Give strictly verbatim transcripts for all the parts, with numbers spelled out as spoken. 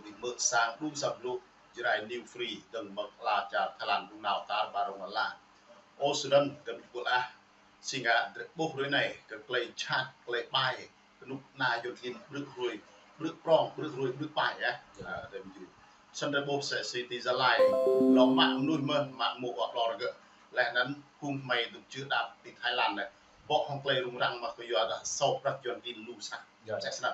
Tui mơ̆ sang đung sa blŭ Jrai New Free dơ̆ng mơ̆ng ala čar Thái Lan đung nao tar ƀar rŏng lăn la. Ơ, snăn gơ̆ ƀuh ah, si ngă drơi ƀuh rơi anai kơ klei jhat, klei ƀai, kơnuk kơna Yuăn klin ƀrư̆ hruê ƀrư̆ prŏng, ƀrư̆ hruê ƀrư̆ ƀai yơh. Ơ, drơi mơ̆ jŭ. Snăn drơi ƀuh msĕ si ti Gia Lai, lŏ mă mnuih mơ̆, mă mơ̆ ƀlŏr gơ̆. Leh anăn phung hmei dôk čư̆ đăp ti Thái Lan lĕ, ƀô̆ hŏng klei rŭng răng mơ̆ kơ yua dah sâo prăk Yuăn klin lu sah. Msĕ snăn.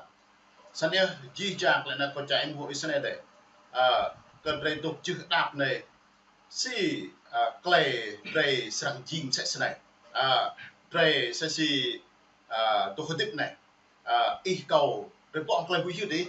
Snăn yơh, jih jang klei anăn kâo čang ih mơ̆ ih snei dê. Ơ, kơ drơi dôk čư̆ đăp anai, si, ơ, klei drơi srăng jing msĕ snei. Ơ, drơi msĕ si, ơ, dôk hơdip anai. Ơ, ih kâo drơi ƀô̆ klei huĭ hyưt dih.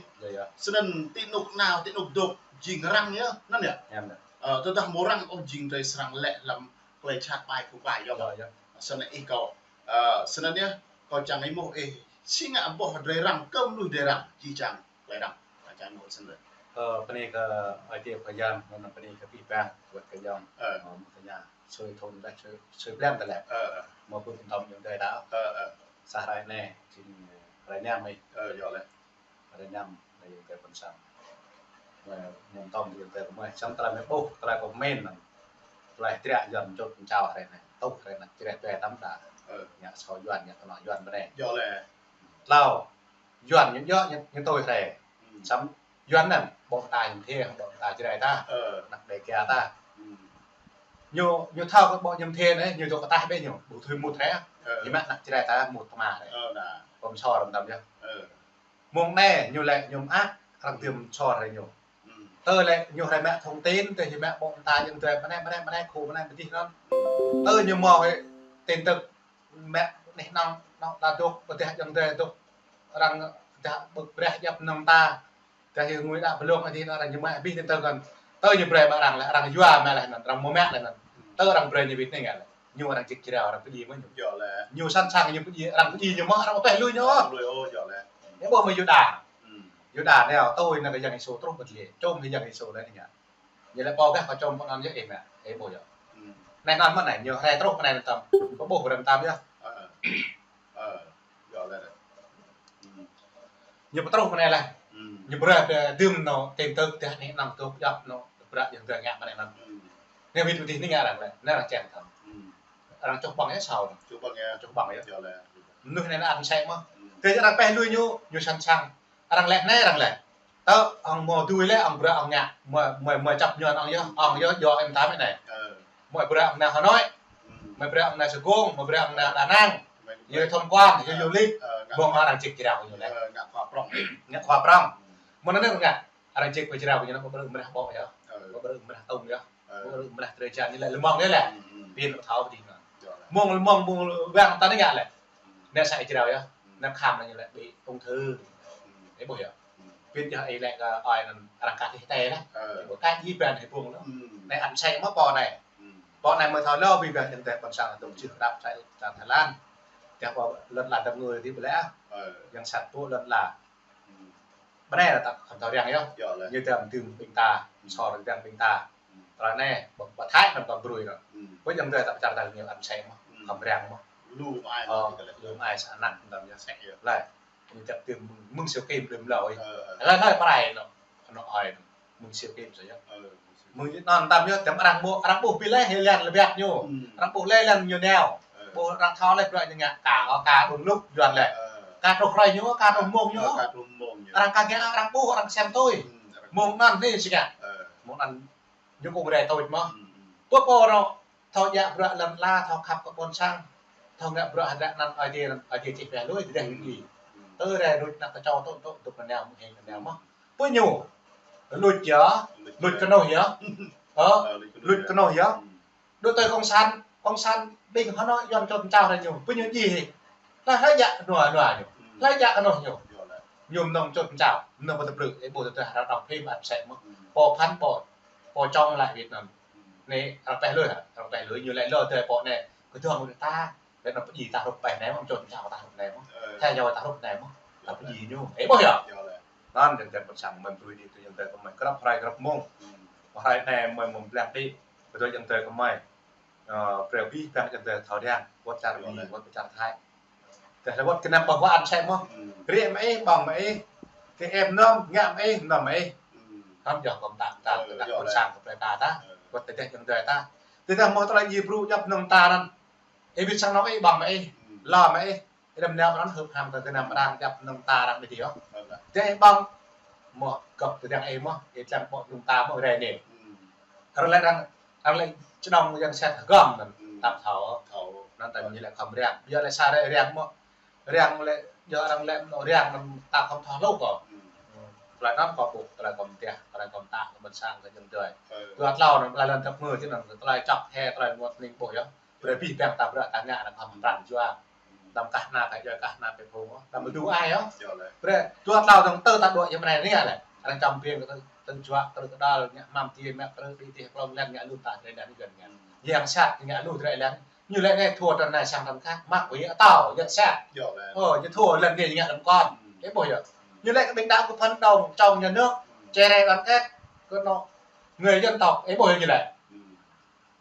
Snăn ti anôk nao, ti anôk dôk jing răng yơh, anăn yơh. Ơ, tơdah mâo răng ôh jing drơi srăng lĕ hlăm klei jhat ƀai phung ƀai yơh. Snăn ih kâo. Ơ, snăn yơh, kâo čang ih mơ̆ ih si ngă ƀuh drơi răng, kơ mnuih drơi răng, jih jang klei răng. Kâo čang ih mơ̆ snăn. Ơ, bơni kơ Ơi Adai kơ Yang, anăn bơni kơ abih bang, wơ̆t kơ Yang. Ơ. Ơ, mơ̆ kơ Yang. Sui thun dah, sui, sui blan tơlơi. Ơ, ơ. Mơ̆ pun tơm Yang tơi đa. Ơ, ơ. Sa hrơi anai, jing hrơi năm ih. Ơ, yơh lĕ. Hrơi năm, hrơi Yang tơi pơnăp. Mơ̆, mơ̆ tơm Yang tơi kơ mơ̆. Săm tơlơi mơ̆ ƀuh, tơlơi kơ mơ̆n. Tơlơi triă Yuăn čut čao hrơi anai. Tuh hrơi anai, čreh tơi tơm đa. Ơ. Ngă sâo Yuăn, ngă kơnuk Yuăn bơnai. Yơh lĕ. Tlâo. Yuăn ñu djơ̆ ñu, ñu tui hrơi. Săm Yuăn anăn, ƀô̆ ta Yuăn thê, ƀô̆ ta Jrai ta. Ơ. Anăk Đêga ta. Ñu, ñu thâo kơ ƀô̆ Yuăn thê anai, ñu dôk kơ ta ƀĕ ñu, ƀu thâo mŭt hrơi. Ơ. Ñu mă anăk Jrai ta mŭt tơma hrơi. Ơ, đa. Pơm sô răm tăm yơh. Ơ. Mơ̆ng anai, ñu lĕ ñu mă, arăng tiêm sô hrơi ñu. Tơ lĕ ñu hrơi mă thông tin, tơ ñu mă ƀô̆ ta Yuăn thê, bơnai, bơnai, bơnai, khu bơnai, bơdih anăn. Tơ ñu mâo tin tức mă neh nong, nong ta dôk, ƀôdah Yuăn tơi dôk, arăng dah ƀơ̆k brah djăp nong ta, dah ñu ngui đa blông adih arăng ñu mă abih tin tức kăn. Tơ ñu brơi ƀă arăng lĕ, arăng yua mă lĕ anăn, arăng mơ̆ mă lĕ anăn. Tơ arăng brơi ñu wĭt anai ngă lĕ. Ñu arăng čih jrao, arăng pơdjai mơ̆ ñu. Yơh lĕ. Ñu sẵn sàng ñu pơdjai, arăng pơdjai ñu mơ̆, arăng pơpeh lui ñu. Arăng lui, ơ, yơh lĕ. Yơh ƀuh mơ̆ Yuđa. Yuđa nao, tui anăn kơ Yang Yêsu truh Betlehem, čôm hĭ Yang Yêsu lĕ anai ngă. Ñu lĕ pô gah kâo čôm pô anăn yơh ih mă, ih ƀuh yơh. Anai anăn mơ̆ anai, ñu hrơi truh anai anăn tăm. Kâo ƀuh răm tăm yơh. Ơ. Ơ. Yơh lĕ. Ñu pơtruh anai lĕ. Ñu brơi dŭm nô tin tức dah neh nong dôk djăp nô, brơi Yuăn tơi ngă anai anăn. Anai wĭt wĭt anai ngă arăng lĕ, anai arăng čang tăm. Arăng čuh ƀơ̆ng yơh sâo. Čuh ƀơ̆ng yơh. Čuh ƀơ̆ng yơh. Yơh lĕ. Mnuih anai anăn msĕ mơ̆. Tơ arăng pơpeh lui ñu, ñu sẵn sàng. Arăng lĕ anai arăng lĕ. Tơ, ŏng mơ̆ dưi lĕ, ŏng brơi ŏng ngă. Mơ̆, mơ̆, mơ̆ čăp Yuăn ŏng yơh, ŏng yơh, yơh em tăm anai. Ơ. Mơ̆ brơi ŏng nao Hà Nội. Mơ̆ brơi ŏng nao Sài Gòn, mơ̆ brơi ŏng nao Đà Nẵng. Yơh tham quan, yơh du lịch. Ơ, ngă. Ƀô̆ arăng čih jrao ñu lĕ. Ơ, ngă khua prŏng. Ngă khua prŏng. Mơ̆ anăn ngă. Arăng čih pơ jrao ñu lĕ, ƀu brơi mrah ƀô̆ yơh. Ƀu brơi mrah tŭng yơh. Ơ. Ƀu brơi mrah drơi jan ñu lĕ lơmông yơh lĕ. Pin thâo pơdjai anăn. Yơh lĕ. Mơ̆ng lơmông mơ̆ng wang ta anai ngă lĕ. Anai sa jrao yơh. Anai khăm anăn ñu lĕ bị ung thư. Ih ƀuh yơh. Pin yơh ih lĕ kơ ơi anăn arăng kah tih tê lĕ. Ơ. Ih ƀuh kah jih bran hĭ ƀơ̆ng lĕ. Anai anăn msĕ mơ̆ pô anai. Pô anai mơ̆ thâo lơ abih bang Yuăn tơi pơnăp sang dôk čư̆ đăp sa čar Thái Lan. Dah pô lŏn la dăm ngui dih ƀu lĕ. Ơ. Yang sat pô lŏn la. Bơnai lĕ ta khăm thâo răng yơh. Yơh lĕ. Ñu tăm tưm ƀing ta, sô răng ƀing ta. Tơlơi anai, ƀă, ƀă Thái anăn kơ brui anăn. Pô Yuăn tơi ta pơčar ta ñu anăn msĕ mơ̆, khăm răng mơ̆. Lu mơai. Ơ, lu mơai sa anăk tăm yơh. Lĕ. Ñu čăp tưm mơ̆ng, mơ̆ng Siu Kim đưm lâo ih. Ơ, ơ. Lĕ, lĕ, prai anăn, anăn ơi anăn. Mơ̆ng Siu Kim sa yơh. Ơ, mơ̆ng Siu Kim. Mơ̆ng anăn tăm yơh, tăm arăng ƀuh, arăng ƀuh ƀiă lĕ, hĭ lăng lĕ biă ñu. Arăng ƀuh lĕ lăng ñu nao. Ơ. Ƀuh arăng thâo lĕ brơi ñu ngă ka, ơ, ka đun lŭk Yuăn lĕ. Ơ. Ka truh hrơi ñu, ka truh mông ñu. Ơ, ka truh mông ñu. Arăng ka ngă, arăng ƀuh, arăng sem tui. Arăng mông anăn anai si ngă. Ơ. Mông anăn ñu kơ rai tui mơ̆. Pô pô anăn thâo djă bruă lŏn la, thâo khăp kơ ƀôn sang. Thâo ngă bruă hơdră anăn Ơi Adai, Ơi Adai čih pioh lui, tơdah lui. Tơ rai luč anăk kơčâo tŭ tŭ tŭ kơ nao mơ̆ hĕng kơ nao mơ̆. Pô ñu. Luč yơh, luč kơnuh yơh. Ơ, luč kơnuh yơh. Đu tui cộng sản, cộng sản ƀing Hà Nội Yuăn čut čao rai ñu. Pô ñu djai hĭ. Hlơi hlơi djă kơnuh kơnuh ñu. Hlơi djă kơnuh ñu. Ñu mơnơ̆ng čut čao, mơnơ̆ng pơtơblư̆, ih ƀuh tơdah arăng đŏk phim ăt msĕ mơ̆. Pô phăn ƀô̆, pô čŏng lĕ Việt Nam. Anai arăng peh lui hă, arăng peh lui ñu lĕ lơ tơi pô anai. Kơdơ̆ng ta, lĕ anăn pơdjai ta hrup peh anai mơ̆, čut čao ta hrup anai mơ̆. Ơ. Thâo yua ta hrup anai mơ̆. Ta pơdjai ñu. Ih ƀuh yơh. Anăn Yuăn tơi pơnăp sang mơ̆n brui dih tui Yuăn tơi kơ mơi krăp hrơi krăp mông. Hrơi anai mơi mơ̆ng blak dih. Kơdơ̆ng Yuăn tơi kơ mơi. Ơ, brơi abih bang Yuăn tơi thâo răng, wơ̆t čar Mi, wơ̆t čar Thái. Tơdah lĕ wơ̆t kơnăm ƀơ̆ng wơ̆t anăn msĕ mơ̆. Riă mơ̆ ih, ƀơ̆ng mơ̆ ih. Kơ em nơm, ngă mơ̆ ih, nơm mơ̆ ih. Anŭn yơh kơ mơta, mơta, mơta ƀôn sang kơ plei ta ta. Wơ̆t tơdang ayŏng adơi ta. Tơdang mơ̆ tơlơi djai brŭ djŏp mơnơ̆ng ta anŭn. Ih ƀĭt sang anŏ ih ƀơ̆ng mơ̆ ih. Lŏ mơ̆ ih. Ih đăm nao anŭn hưp ham kơ gơnam arăng djŏp mơnơ̆ng ta arăng ƀĭt yơh. Tơdang ih ƀơ̆ng mơ̆ gŏp tơdang ih mơ̆, ih čang ƀơ̆ng mơnơ̆ng ta mơ̆ rai anai. Arăng lĕ arăng, arăng lĕ čơđong yang sat hơgŏm anŭn. Tap thâo. Anŭn ta ñu lĕ khŏm răng. Yua lĕ sa rai răng mơ̆. Răng lĕ, yua arăng lĕ mơ̆ răng anŭn ta khŏm thâo hluh kơ. Tơlơi anŭn kơ ƀuh, tơlơi kơ mơtiah, tơlơi kơ mơta, kơ ƀôn sang, kơ ayŏng adơi. Dua tlâo anŭn tơlơi lŏn dăp mơ̆, tui anŭn tơlơi čŏk hĕ, tơlơi mơ̆t ning ƀuh yơh. Brơi abih bang ta bruă ta ngă anŭn khŏm pran jua. Đăm kah hna kah djuai kah hna pĕ phung, đăm mơdu ai yơh. Brơi dua tlâo dơ̆ng tơ ta dŏ yơh mơnai anai lĕ. Arăng čăm biêng kơ tơ̆ng, tơ̆ng juă, kơ tơdal, ngă hmam tiê, mă kơ đĭ tih klông lĕ, ngă lu ta drơi đan gơ̆n ngă. Yang sat ngă lu drơi lĕ. Ñu lĕ anai thua tơnai sang tơnai khăp, mă kơ yang atâo, yang sat. Ơ, ñu thua lĕ anai ngă đăm kon. Ih ƀuh yơh. Ñu lĕ kơ ƀing đaŏ kơ phấn đấu trong nhà nước, chia rẽ đoàn kết, kơ anŏ người dân tộc, ih ƀuh yơh ñu lĕ.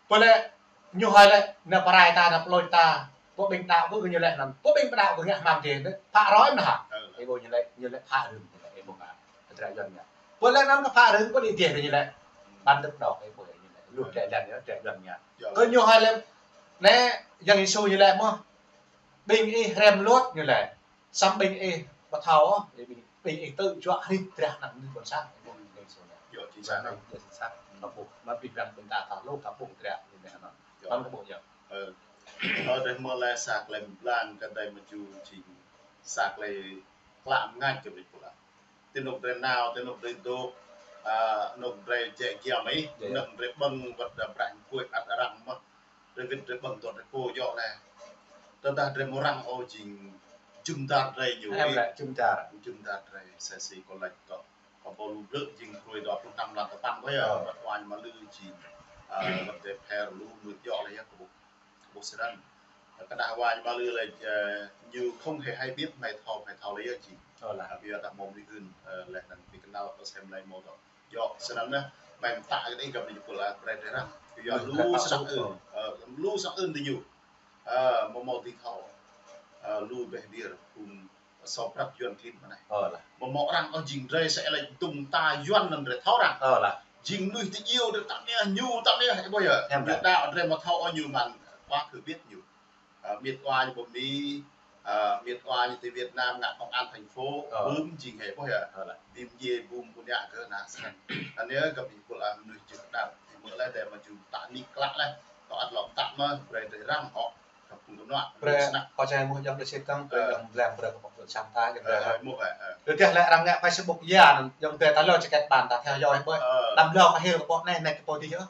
Pơ lĕ ñu hơi lĕ, nao pơrai ta, nao pơlôč ta, pơ ƀing đaŏ kơ ñu lĕ anŭn, pơ ƀing đaŏ kơ ngă hmam tiê, phă roi mơ̆n hă. Ih ƀuh ñu lĕ, ñu lĕ phă rơ̆ng, ih ƀuh hă. Drơi Yuan ngă. Pơ lĕ anŭn kơ phă rơ̆ng, pơ đĭ tiê kơ ñu lĕ. Ban đưk đŏk, ih ƀuh ñu lĕ. Lu drơi Yuan yơh, drơi Yuan ngă. Kơ ñu hơi lĕ, anai, Yang Yêsu ñu lĕ mơ̆. Ƀing ih hrăm luăt ñu lĕ. Samơ̆ ƀing ih ƀu thâo ôh, ƀing, ƀing ih tŭ juă hrip drah anăp mơnuih ƀôn sang. Yơh, chính xác. Yơh, chính xác. Kơ ƀuh, mă abih bang ƀing ta thâo hluh, kơ ƀuh drah ñu lĕ anŭn. Anŭn kơ ƀuh yơh. Ơ, drah mơ̆ lĕ sa klem blang kơ Ơi Adai mơ̆ jing sa klem klă mơngač kơ ƀing pula. Tơ anŏ drơi nao, tơ anŏ drơi dŏ, a, anŏ drơi jĕ giăm ih, anŏ drơi ƀơ̆ng wơ̆t đa brah kuĕ ăt arăng mơ̆. Drơi wĭt drơi ƀơ̆ng dŏ drơi pô djŏ lĕ. Tơdah drơi mơrăng ôh jing jum dar drơi ñu. Em lĕ jum dar. Jum dar drơi sa si kơ lač dŏ. Kơ pô lu blơ̆ jing hruê dua pluh năm blan tơpăn ƀơi yơh. Wơ̆t wa ñu mă lư jing, a, wơ̆t drơi pher lu mơ̆ djŏ lĕ yơh kơ ƀuh. Ƀuh sơrăn. Kơ đah wa ñu mă lư lĕ, ơ, ñu không hề hay biết, mơi thâo, mơi thâo lĕ yơh jing. Ơ, lah. Ƀiă ta mơ̆ mơnuih hưn, ơ, lĕ anŭn ƀing kơnăl ta sem lĕ mơ̆ dŏ. Yơh, sơnăn anai, mơ̆ mơta kơ đĭ găp anai ñu pơla brơi drơi răng. Yơh, lu sang ưn, ơ, lu sang ưn tơ ñu. Ơ, mơ̆ mơ̆ tĭ thâo. Ơ, lu beh dir, phung sô prăp Yuan klin mơ̆ anai. Mơ̆ mơ̆ arăng ôh jing drơi sa lĕ dŭng ta Yuan anŭn drơi thâo arăng. Jing mơnuih tơ iâu drơi tăm yơh, ñu tăm yơh, ih ƀuh yơh. Ñu đaŏ drơi mơ̆ thâo ôh ñu mơ̆n, wa kơ biết ñu. Ơ, mĭt wa ñu pơ Mi, ơ, mĭt wa ñu tơ Việt Nam ngă công an thành phố, bum jing hĕ ƀuh yơh. Bim djai bum ƀu ngă kơ ană sơnăn. Anai găp ih pul a mơnuih jing đaŏ, ih mơ̆ lĕ drơi mơ̆ jing ta nik klă lĕ. Tơ ăt lŏm tăp mơ̆, brơi drơi răng hŏ. Kơ phung kơnuă, brơi snăk. Kơ čai mơ̆ ayŏng adơi sĭt kăng, brơi ayŏng lĕ brơi kơ phung sang ta, ayŏng adơi. Ơ, mơ̆ hĕ, ơ. Tơdah lĕ arăng ngă Facebook ya, ayŏng adơi ta lơ čơkĕt ƀan ta theo dõi ƀơi. Đăm lơ kơ hil kơ pô anai, anai kơ pô adih yơh.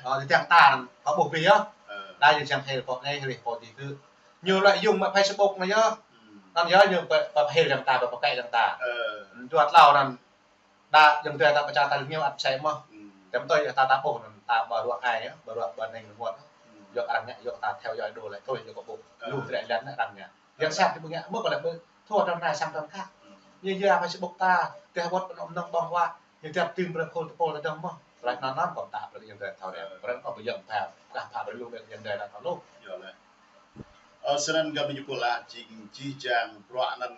Ơ, tơdah ta anŭn, kơ ƀuh ƀiă yơh. Đa yơh čang hil pô anai, hil pô adih kơ. Ñu lĕ yŭng mă Facebook anai yơh. Anŭn yơh ñu pơ, pơhil ayŏng ta, pơkĕ ayŏng ta. Dua tlâo anŭn. Đa ayŏng adơi ta pơčah ta ñu ăt pơsai mơ̆. Tơm tui ta ta ƀuh anŭn ta ƀu ruă ai yơh, ƀu ruă ƀu ning rơngot. Yua arăng ngă, yua ta theo dõi đôč lĕ tui yua kơ ƀuh. Lu drơi lĕ anŭn arăng ngă. Yang sat ƀu ngă, mơ̆ kơ lĕ ƀu thua tơnai sang tơnai khăp. Ñu yua Facebook ta, tơdah wơ̆t anŏ mơnơ̆ng ƀơ̆ng wa, ñu tơdah tĭm brơi khul tơpul tơdơ̆ng mơ̆. Tơlơi anŭn anŭn kơ ta brơi ayŏng adơi thâo răng. Brơi kơ ƀu yơh ta, kah pha brơi lu ayŏng adơi ta thâo lu. Yơh lĕ. Ơ, sơnăn găp anai ñu pul a jing jih jang bruă anŭn,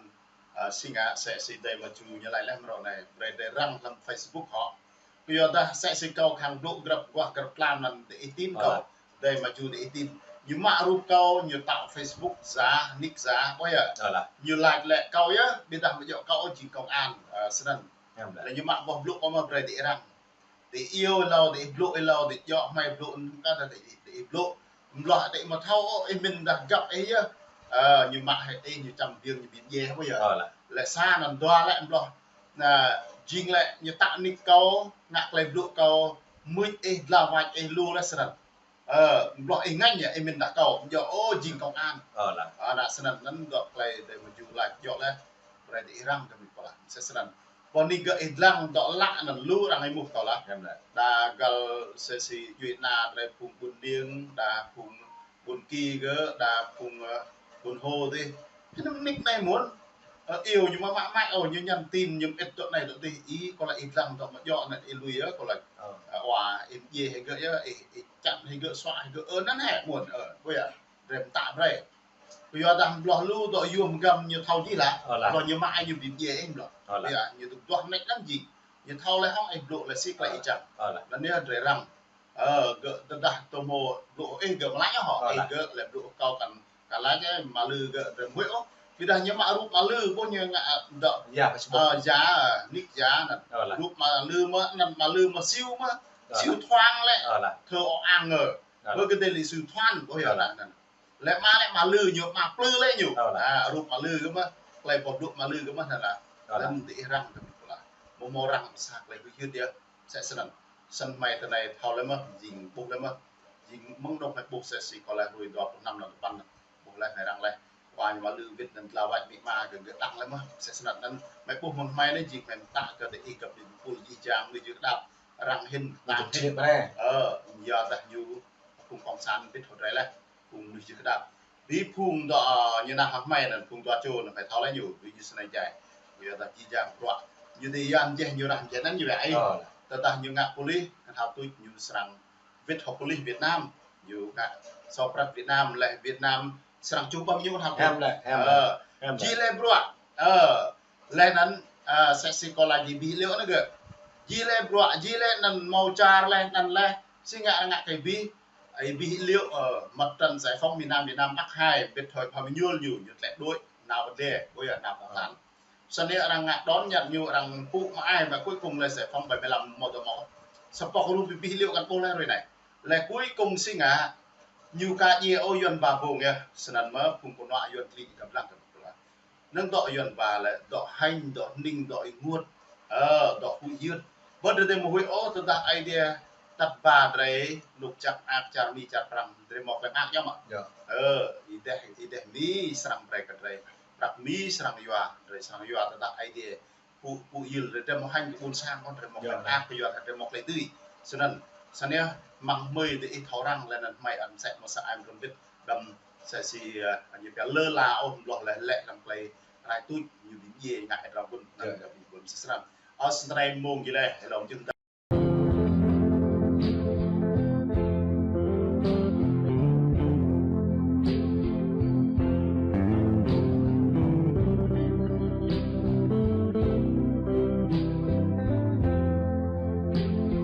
ơ, si ngă sĕ si Ơi Adai mơ̆ jing ñu laĭ lĕ mrô anai, brơi drơi răng hlăm Facebook hŏ. Kơ yua dah sĕ si kâo khăng blŭ grăp guah grăp tlam anŭn dêh ih tin kâo. Ơi Adai mơ̆ jing dêh ih tin. Ñu mă rup kâo, ñu tăp Facebook giả, nick giả, ƀuh yơh. Ñu laĭ lĕ kâo yơh, ƀiădah mơ̆ djŏ kâo jing công an, ơ, sơnăn. Lĕ ñu mă boh blŭ kâo mơ̆ brơi dêh răng. Dêh iâu hlâo, dêh blŭ hlâo, dêh djŏ hmai blŭ, kơ dah dêh, dêh blŭ. Mloh dêh mơ̆ thâo, ih mĭn dah găp ih yơh. Ơ, ñu mă hĕ ih, ñu čăm biêng, ñu ƀĭ djai, ƀuh yơh. Lĕ sa anŭn dua lĕ mloh. Anai, jing lĕ ñu tăp nick kâo, ngă klei blŭ kâo, mưč ih, dlao wač ih lu lĕ sơnăn. Ơ, mloh ih ngă yơh, ih mĭn dah kâo, mjŏ, ơ, jing công an. Ơ, anŭn sơnăn anŭn gơ̆ klei Ơi Adai mơ̆ jing laĭ djŏ lĕ, brơi dêh ih răng kơ mĭn pơlah, msĕ sơnăn. Pô anai gơ̆ ih dlăng dŏ lă anŭn lu arăng ih mŭt kâo lah. Đa găl sĕ si djuai ană drơi phung ƀun Liêng, đa phung ƀun Ki gơ̆, đa phung, ơ, ƀun Hô dih. Phin anŭn nick anai mơ̆n. Ơ, iâu ñu mă mă mă, ơ, ñu nhắn tin, ñu mơit dŏ anai dŏ dih, ih kâo laĭ ih dlăng dŏ mơ̆ djŏ anai ih lui yơh, kâo laĭ. Ơ, wa, ih mdjai hĭ gơ̆ yơh, ih, ih čăm hĭ gơ̆, suă hĭ gơ̆, ơ, anŭn hĕ mơ̆n, ơ, ƀuh yơh, drơi mơta brơi. Kơ yua dah mloh lu dŏ yua mơgăm ñu thâo dih lah. Mloh ñu mă ñu ƀĭ djai ih mloh. Ƀuh yơh, ñu dŏ duah anai lăm jing. Ñu thâo lĕ hŏng ih blŭ lĕ si klei ih čang. Ơ, lah. Anŭn yơh drơi arăng. Ơ, gơ̆ tơdah tơmo blŭ ih gơ̆ mă laĭ hŏ, ơ, ih lah. Gơ̆ lĕ blŭ kâo kăn, kăn laĭ mă lư gơ̆ drơi mơhuĭ ôh. Ƀiădah ñu mă rup mă lư, ƀuh ñu ngă, ơ, dŏ. Ya, Facebook. Ơ, ya, nick ya anŭn. Ơ, lah. Rup mă lư mơ̆, anŭn mă lư mơ̆ siu mơ̆. Ơ, lah. Siu thuang lĕ. Ơ, lah. Thơ ơ ang ơ. Ơ, lah. Bơ gơ̆ dêh lĕ siu thuang, ƀuh yơh. Ơ, lah. Anŭn. Lĕ mă lĕ mă lư ñu, mă plư lĕ ñu. Ơ, lah. Ơ, rup mă lư gơ̆ mơ̆, klei pô blŭ mă lư gơ̆ mơ̆ anŭn lah. Ơ, lah. Anŭn tơ ih arăng kơ ƀing pô lah. Mơ̆ mơ̆ arăng sa klei ƀu hyưt yơh. Sĕ snăn. Snăn hmei tơ anai thâo lĕ mơ̆, jing ƀuh lĕ mơ̆. Jing mơ̆ng anŏ hmei ƀuh sĕ si kâo lĕ hruê dua pluh năm anŭn tơpăn. Ƀuh lĕ hmei arăng lĕ. Wa ñu mă lư wĭt anŭn tla wăt mĭ ma gơ̆ gơ̆ đăng lĕ mơ̆. Sĕ snăn anŭn hmei ƀuh mơ̆ng hmei anai jing hmei mơtă kơ dêh ih găp dêh pul jih jang anai jing đăp arăng hĭn. Ñu tang tŭ hĭn. Črĕ brĕ. Ơ, yua dah ñu phung cộng sản wĭt hŏ drơi lĕ. Phung mơnuih jih kơdăp. Ƀing phung dŏ, ơ, ñu nao hăng hmei anŭn phung dua čô anŭn hmei thâo lĕ ñu, ƀing ñu snei jai. Yua dah jih jang bruă. Ñu dêh yan jeh ñu rah jeh anŭn ñu wĕ ai. Ơ, lah. Tơdah ñu ngă polis, kăn hăp tuč ñu srăng wĭt hŏ polis Việt Nam. Ñu ngă sô prăk Việt Nam, lĕ Việt Nam srăng čuh ƀơ̆ng ñu kăn hăp tuč. Hiam lĕ, hiam lĕ. Ơ, hiam lĕ. Jih lĕ bruă. Ơ, lĕ anŭn, ơ, sĕ si kâo laĭ jih ƀing liu anŭn gơ̆. Jih lĕ bruă, jih lĕ anŭn mâo čar lĕ anŭn lĕ. Si ngă ngă kơ ƀing Ơ, ih ƀuh liu, ơ, mặt trận giải phóng miền Nam, miền Nam Bắc hai, wĭt hŏ pha mơñul ñu, ñu tlĕ đuaĭ, nao wơ̆t đe, ƀuh yơh, nao cộng sản. Snăn arăng ngă đón nhận ñu, arăng pŭ mă ai, mă cuối cùng lĕ giải phóng bảy mươi lăm mâo dŏ mâo. Sa pŏk rup ih ƀuh liu kăn ƀuh lĕ hruê anai. Lĕ cuối cùng si ngă, ñu ka djai ôh Yuan ba bông yơh, snăn mơ̆ phung kơnuă Yuan tling kăm lăng kăm lăng. Anŭn dŏ Yuan ba lĕ, dŏ hêñ, dŏ hning, dŏ ênguôt, ơ, dŏ huĭ hyưt. Bơ drơi dêh mơhuĭ ôh, tơdah Aê Diê tăt ba drơi, anŏ čăk mơak čar Mi čar Prăng, drơi mâo klei mơak yơh mơ̆. Yơh. Ơ, ih dêh, ih dêh Mi srăng brơi kơ drơi. Prăk Mi srăng yua, drơi srăng yua tơdah Aê Diê pŭ, pŭ yil drơi, drơi mơ̆ hêñ kơ ƀuôn sang, drơi mâo klei mơak kơ yua, drơi mâo klei dưi. Snăn, snăn yơh, mơ̆ng hmei dêh ih thâo arăng lĕ anŭn hmei ăt sĕ mơ̆ sa ai mơ̆ rơmbit. Đăm sĕ si, ơ, ñu pia lơ la ôh mloh lĕ lĕ đăm klei rai tuč ñu ƀing djai ngă ih drăm ƀun, anŭn gơ̆ ƀing ƀun sĕ snăn. Ơ, snăn mơ̆ng jih lĕ, hlŏng jih